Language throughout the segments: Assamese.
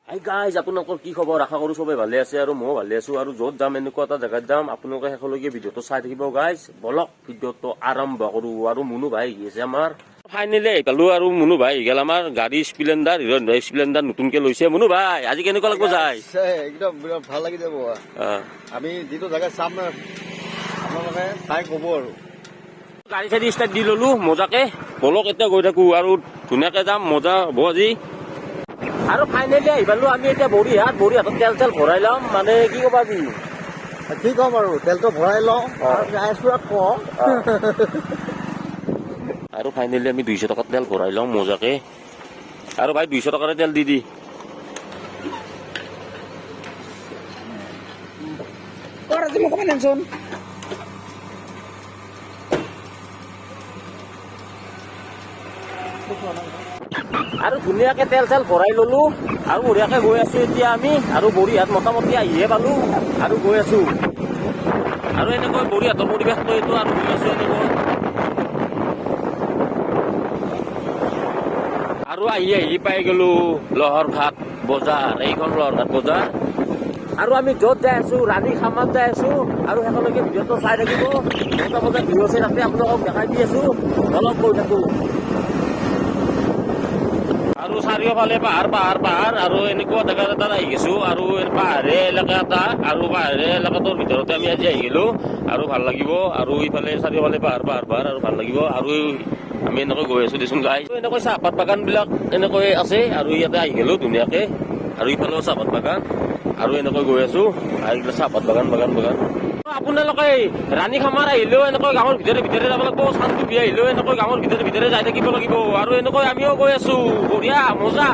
হাই গাইজ, আপোনালোকৰ কি খবৰ? আশা কৰোঁ চবেই ভালে আছে আৰু ময়ো ভালে আছোঁ। আৰু য'ত যাম এনেকুৱা এটা জেগাত যাম, আপোনালোকে শেষলৈকে ভিডিঅ'টো চাই থাকিব গাইজ। বলক ভিডিঅ'টো আৰম্ভ কৰোঁ। আৰু মুনু ভাই আহি আছে আমাৰ, ফাইনেলি আহি পালোঁ। আৰু মুনু ভাই আহি গ'ল আমাৰ গাড়ী স্প্লেণ্ডাৰ, হিৰো স্প্লেণ্ডাৰ নতুনকে লৈছে। মুনু ভাই, আজি কেনেকুৱা লাগিব যায়? একদম বিৰাট ভাল লাগি যাব। আমি যিটো জেগাত চাম না, আপোনালোকে চাই ক'ব আৰু। গাড়ী চাড়ী ষ্টাৰ্ট দি ল'লো মজাকে। বলক এতিয়া গৈ থাকোঁ আৰু ধুনীয়াকে যাম, মজা হ'ব আজি। আৰু ফাইনেলি আহি পালো আমি এতিয়া বৰিহাট। বৰিহাটত তেল চেল ভৰাই ল'ম। মানে কি ক'বা আজি? কি ক'ম আৰু, তেলটো ভৰাই লওঁ আৰু আইচপুৰা কওঁ। আৰু ফাইনেলি আমি 200 টকাত তেল ভৰাই লওঁ মজাকে। আৰু ভাই 200 টকাৰে তেল দি দি। আৰু ধুনীয়াকে তেল চেল ভৰাই ললো আৰু বঢ়িয়াকে গৈ আছো এতিয়া আমি। আৰু বৰিহাট মোটামুটি আহিয়ে পালো আৰু গৈ আছো। আৰু এনেকৈ বৰিহাটৰ পৰিৱেশটো এইটো, আৰু গৈ আছো এনেকৈ। আৰু আহি আহি পাই গলো লহৰঘাট বজাৰ, এইখন লহৰঘাট বজাৰ। আৰু আমি য'ত যাই আছো ৰাণী খামাত যাই আছো। আৰু শেষলৈকে ভিডিঅ'টো চাই থাকিব। মজা মজা ভিউ আছে তাতে, আপোনালোকক দেখাই দি আছো। অলপ গৈ থাকো। আৰু চাৰিওফালে পাহাৰ পাহাৰ পাহাৰ। আৰু এনেকুৱা জেগা এটাত আহি গৈছো। আৰু পাহাৰীয়া এলেকা এটা, আৰু পাহাৰীয়া এলেকাটোৰ ভিতৰতে আমি আজি আহি গলো। আৰু ভাল লাগিব। আৰু ইফালে চাৰিওফালে পাহাৰ পাহাৰ পাহাৰ, আৰু ভাল লাগিব। আৰু আমি এনেকৈ গৈ আছো দেচোন গাইজ। এনেকৈ চাহপাত বাগান বিলাক এনেকৈ আছে। আৰু ইয়াতে আহি গলো ধুনীয়াকে। আৰু ইফালেও চাহপাত বাগান। আৰু এনেকৈ গৈ আছো। আৰু এইবিলাক চাহপাত বাগান বাগান বাগান। আপোনালোকে ৰাণী খামাৰ আহিলেও এনেকৈ গাঁৱৰ ভিতৰে ভিতৰে যাব লাগিব। চান্দুবি আহিলেও এনেকৈ গাঁৱৰ ভিতৰে ভিতৰে যাই থাকিব লাগিব। আৰু এনেকৈ আমিও গৈ আছো, বঢ়িয়া মজা।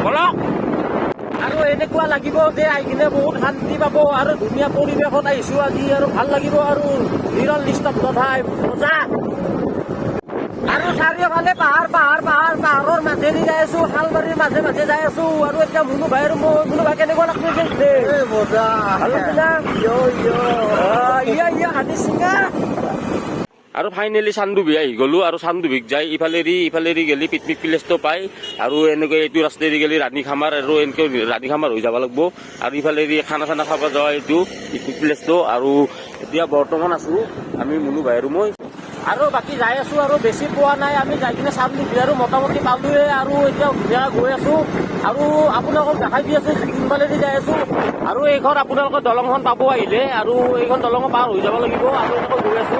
বলক। আৰু এনেকুৱা লাগিব যে আহি কিনে বহুত শান্তি পাব। আৰু ধুনীয়া পৰিৱেশত আহিছো আজি আৰু ভাল লাগিব। আৰু নিৰল নিস্তব্ধ ঠাই, মজা। আৰু চাৰিওফালে পাহাৰ পাহাৰ পাহাৰ, পাহাৰৰ মাজেদি যাই আছো, শালবাৰীৰ মাজে মাজে যাই আছো। আৰু এতিয়া মুনু ভাই আৰু মই, মুনু ভাই কেনেকুৱা লাগছে? মজা, ভাল লাগছে না? ইয়া হাতী চিঙা। আৰু ফাইনেলি চান্দুবি আহি গলো। আৰু চান্দুবিক যাই ইফালেদি গেলি পিকনিক প্লেচটো পাই। আৰু এনেকৈ এইটো ৰাস্তাদি গেলি ৰাণী খামাৰ, আৰু এনেকৈ ৰাণী খামাৰ হৈ যাব লাগিব। আৰু ইফালেদি খানা চানা খাব যোৱা এইটো পিকনিক প্লেচটো। আৰু এতিয়া বৰ্তমান আছো আমি মুনু ভাই আৰু মই। আৰু বাকী যাই আছো আৰু বেছি পোৱা নাই আমি। যাই কিনে চান্দুবি আৰু মোটামুটি পালোৱে। আৰু এতিয়া ধুনীয়া গৈ আছো। আৰু আপোনালোকক দেখাই দি আছো কোনফালেদি যাই আছো। আৰু এইখন আপোনালোকৰ দলংখন পাব আহিলে। আৰু এইখন দলঙো পাৰ হৈ যাব লাগিব। আৰু এনেকৈ গৈ আছো।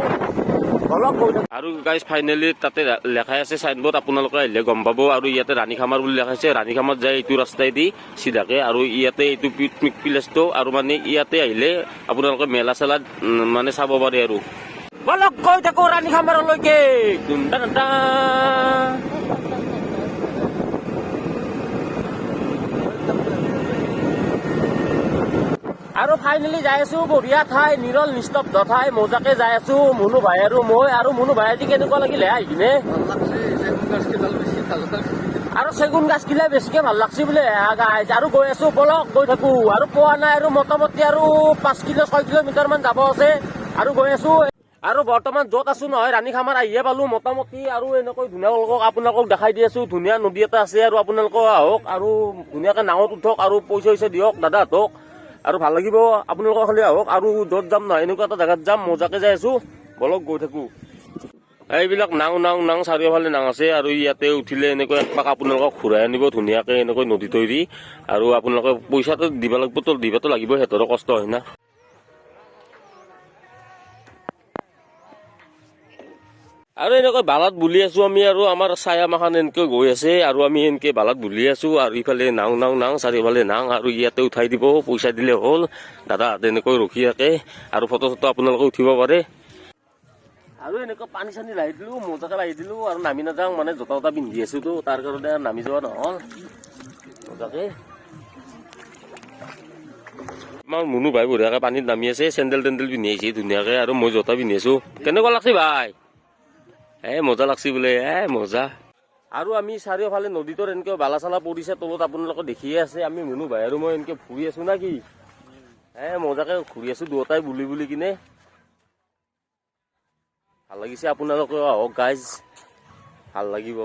আৰু গাইজ ফাইনেলি তাতে লেখাই আছে চাইনবোৰ্ড, আপোনালোকে আহিলে গম পাব। আৰু ইয়াতে ৰাণী খামাৰ বুলি লেখাইছে। ৰাণী খামাত যায় এইটো ৰাস্তাইদি চিধাকে। আৰু ইয়াতে এইটো পিকনিক প্লেচটো। আৰু মানে ইয়াতে আহিলে আপোনালোকে মেলা চেলা মানে চাব পাৰে। আৰু বলক গৈ থাকো ৰাণী খামাৰলৈকে। আৰু ফাইনেলি যাই আছো বঢ়িয়া ঠাই, নিৰল নিস্তব্ধ ঠাই, মজাকে যাই আছো মুনু ভাই আৰু মই। আৰু মুনু ভাই আজি কেনেকুৱা লাগিলে আহি কিনে? আৰু চেগুন গাছ গিলা বেছিকে ভাল লাগছে বোলে গাইজ। আৰু গৈ আছো, বলক গৈ থাকো। আৰু পোৱা নাই আৰু মোটামুটি আৰু 5 কিলো 6 কিলোমিটাৰ মান যাব আছে। আৰু গৈ আছো। আৰু বৰ্তমান য'ত আছো নহয় ৰাণী খামাৰ আহিয়ে পালো মোটামুটি। আৰু এনেকৈ ধুনীয়ালোকক আপোনালোকক দেখাই দি আছো। ধুনীয়া নদী এটা আছে। আৰু আপোনালোকেও আহক আৰু ধুনীয়াকে নাৱত উঠক আৰু পইচা চইচা দিয়ক দাদাহঁতক। আৰু ভাল লাগিব, আপোনালোকৰ খালি আহক। আৰু য'ত যাম নহয় এনেকুৱা এটা জেগাত যাম, মজাকে যাই আছো। বলক গৈ থাকো। এইবিলাক নাও নাও নাও, চাৰিওফালে নাও আছে। আৰু ইয়াতে উঠিলে এনেকৈ একপাক আপোনালোকক ঘূৰাই আনিব ধুনীয়াকে এনেকৈ নদী তৈৰি। আৰু আপোনালোকে পইচাটো দিব লাগিব, তো দিবতো লাগিব, সিহঁতৰো কষ্ট হয় না। আৰু এনেকৈ বালাত বুলি আছো আমি। আৰু আমাৰ ছায়া মাখান এনেকৈ গৈ আছে। আৰু আমি এনেকৈ বালাত বুলি আছো। আৰু ইফালে নাও নাও নাও, চাৰিওফালে নাও। আৰু ইয়াতে উঠাই দিব, পইচা দিলে হ'ল। দাদা তেনেকৈ ৰখি থাকে। আৰু ফটো চটো আপোনালোকে উঠিব পাৰে। আৰু এনেকৈ পানী চানী লাহি দিলো, মজাকে লাহি দিলো। আৰু নামি নাযাওঁ, মানে জোতা চোতা পিন্ধি আছো তো, তাৰ কাৰণে আৰু নামি যোৱা নহ'ল মজাকে। আমাৰ মুনু ভাই বঢ়িয়াকে পানীত নামি আছে, চেণ্ডেল তেণ্ডেল পিন্ধি আহিছে ধুনীয়াকে। আৰু মই জোতা পিন্ধি আছো। কেনেকুৱা লাগছে ভাই? এ মজা লাগছে বোলে, এ মজা। আৰু আমি চাৰিওফালে নদীটোৰ এনেকৈ বালা চালা পৰিছে তলত, আপোনালোকে দেখিয়ে আছে। আমি মুনু ভাই আৰু মই এনেকৈ ফুৰি আছো না কি, এ মজাকে ঘূৰি আছো দুয়োটাই বুলি বুলি কিনে। ভাল লাগিছে, আপোনালোকেও আহক গাইজ, ভাল লাগিব।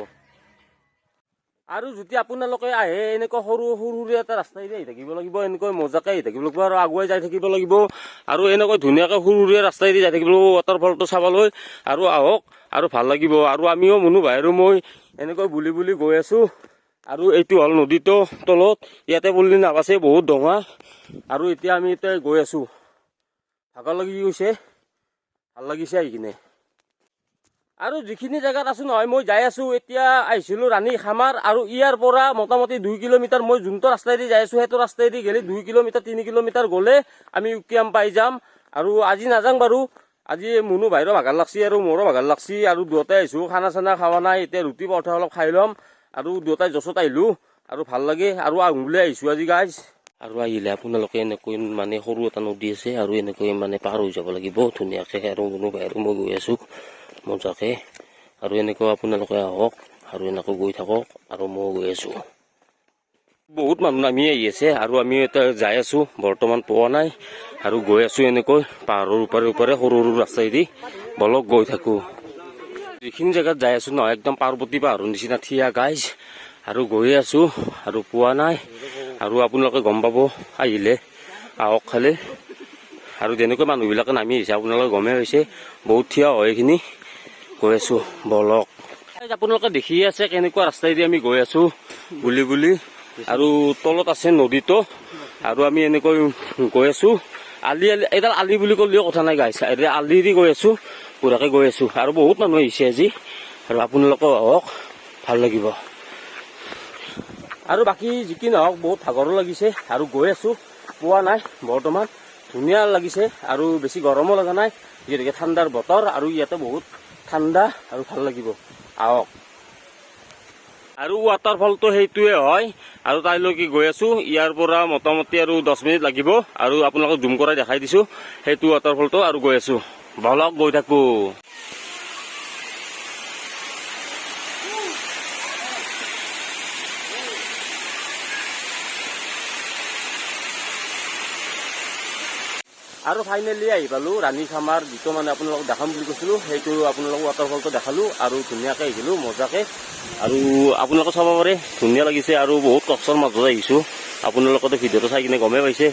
আৰু যদি আপোনালোকে আহে, এনেকুৱা সৰু সৰু সৰু এটা ৰাস্তাইদি আহি থাকিব লাগিব, এনেকৈ মজাকে আহি থাকিব লাগিব আৰু আগুৱাই যাই থাকিব লাগিব। আৰু এনেকৈ ধুনীয়াকৈ সৰু সৰু ৰাস্তাইদি যাই থাকিব লাগিব ৱাটাৰফলটো চাবলৈ। আৰু আহক আৰু ভাল লাগিব। আৰু আমিও মুনু ভাই আৰু মই এনেকৈ বুলি বুলি গৈ আছো। আৰু এইটো হ'ল নদীটো তলত, ইয়াতে পৰিলে নাবাচে, বহুত ডঙা। আৰু এতিয়া আমি এতিয়া গৈ আছো, ভাগৰ লাগি গৈছে, ভাল লাগিছে আহি কিনে। আৰু যিখিনি জেগাত আছো নহয়, মই যাই আছো, এতিয়া আহিছিলো ৰাণী খামাৰ। আৰু ইয়াৰ পৰা মোটামুটি 2 কিলোমিটাৰ, মই যোনটো ৰাস্তাইদি যাই আছো সেইটো ৰাস্তাইদি গ'লে 2 কিলোমিটাৰ, 3 কিলোমিটাৰ গ'লে আমি উকিয়াম পাই যাম। আৰু আজি নাযাওঁ বাৰু, আজি মুনু ভাইৰো ভাগৰ লাগছি আৰু মোৰো ভাগৰ লাগছি। আৰু দুয়োটাই আহিছো, খানা চানা খোৱা নাই, এতিয়া ৰুটি পৰঠা অলপ খাই ল'ম। আৰু দুয়োটাই জছত আহিলো আৰু ভাল লাগে আৰু আহোঁ বুলি আহিছো আজি গাইজ। আৰু আহিলে আপোনালোকে এনেকৈ মানে সৰু এটা নদী আছে আৰু এনেকৈ মানে পাৰ হৈ যাব লাগিব ধুনীয়াকে। আৰু মুনু ভাই আৰু মই গৈ আছো মজাকে। আৰু এনেকৈ আপোনালোকে আহক আৰু এনেকৈ গৈ থাকক। আৰু ময়ো গৈ আছো। বহুত মানুহ নামি আহি আছে আৰু আমি এতিয়া যাই আছো, বৰ্তমান পোৱা নাই। আৰু গৈ আছো এনেকৈ পাহাৰৰ ওপৰে ওপৰে সৰু সৰু ৰাস্তাইদি। বলক, গৈ থাকো। যিখিনি জেগাত যাই আছো নহয়, একদম পাৰ্বতী পাহাৰৰ নিচিনা থিয়া গাইজ। আৰু গৈয়ে আছো আৰু পোৱা নাই। আৰু আপোনালোকে গম পাব আহিলে, আহক খালি। আৰু যেনেকৈ মানুহবিলাকে নামি আহিছে, আপোনালোকে গমেই হৈছে, বহুত থিয় হয় এইখিনি। গৈ আছো, বলক। আপোনালোকে দেখিয়ে আছে কেনেকুৱা ৰাস্তাইদি আমি গৈ আছো বুলি বুলি। আৰু তলত আছে নদীটো আৰু আমি এনেকৈ গৈ আছো। আলি আলি, এইডাল আলি বুলি ক'লেও কথা নাই গাইছ, এতিয়া আলি দি গৈ আছো, পুৰাকে গৈ আছো। আৰু বহুত মানুহ আহিছে আজি। আৰু আপোনালোকেও আহক, ভাল লাগিব। আৰু বাকী যি কি নহওক, বহুত ভাগৰো লাগিছে আৰু গৈ আছো, পোৱা নাই বৰ্তমান। ধুনীয়া লাগিছে আৰু বেছি গৰমো লগা নাই, যিহেতুকে ঠাণ্ডাৰ বতৰ আৰু ইয়াতে বহুত ঠাণ্ডা আৰু ভাল লাগিব, আহক। আৰু ৱাটাৰফলটো সেইটোৱে হয় আৰু তাইলৈকে গৈ আছো। ইয়াৰ পৰা মোটামুটি আৰু 10 মিনিট লাগিব। আৰু আপোনালোকক জুম কৰাই দেখাই দিছো সেইটো ৱাটাৰফলটো। আৰু গৈ আছো, বলক, গৈ থাকো। আৰু ফাইনেলি আহি পালো ৰাণী খামাৰ, যিটো মানে আপোনালোকক দেখাম বুলি কৈছিলো, সেইটো আপোনালোকক ৱাটাৰফলটো দেখালো। আৰু ধুনীয়াকে আহিলো মজাকে। আৰু আপোনালোকে চাব পাৰে, ধুনীয়া লাগিছে। আৰু বহুত কষ্টৰ মাজত আহিছো, আপোনালোকেতো ভিডিঅ'টো চাই কিনে গমেই পাইছে।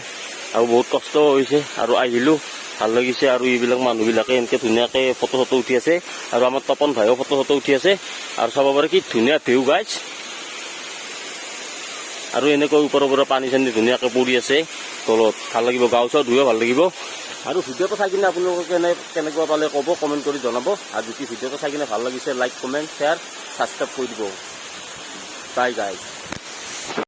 আৰু বহুত কষ্ট হৈছে আৰু আহিলো, ভাল লাগিছে। আৰু এইবিলাক মানুহবিলাকে এনেকে ধুনীয়াকে ফটো চটো উঠি আছে আৰু আমাৰ তপন ভাইও ফটো চটো উঠি আছে। আৰু চাব পাৰে কি ধুনীয়া ভিউ গাইজ। আৰু এনেকৈ ওপৰৰ পৰা পানী চানী ধুনীয়াকে পৰি আছে তলত, ভাল লাগিব, গাও চাও ধুইও ভাল লাগিব। আৰু ভিডিঅ'টো চাই কিনে আপোনালোকে কেনেকুৱা পালে ক'ব, কমেণ্ট কৰি জনাব। আৰু যদি ভিডিঅ'টো চাই কিনে ভাল লাগিছে, লাইক, কমেণ্ট, শ্বেয়াৰ, ছাবস্ক্ৰাইব কৰি দিব। Bye guys.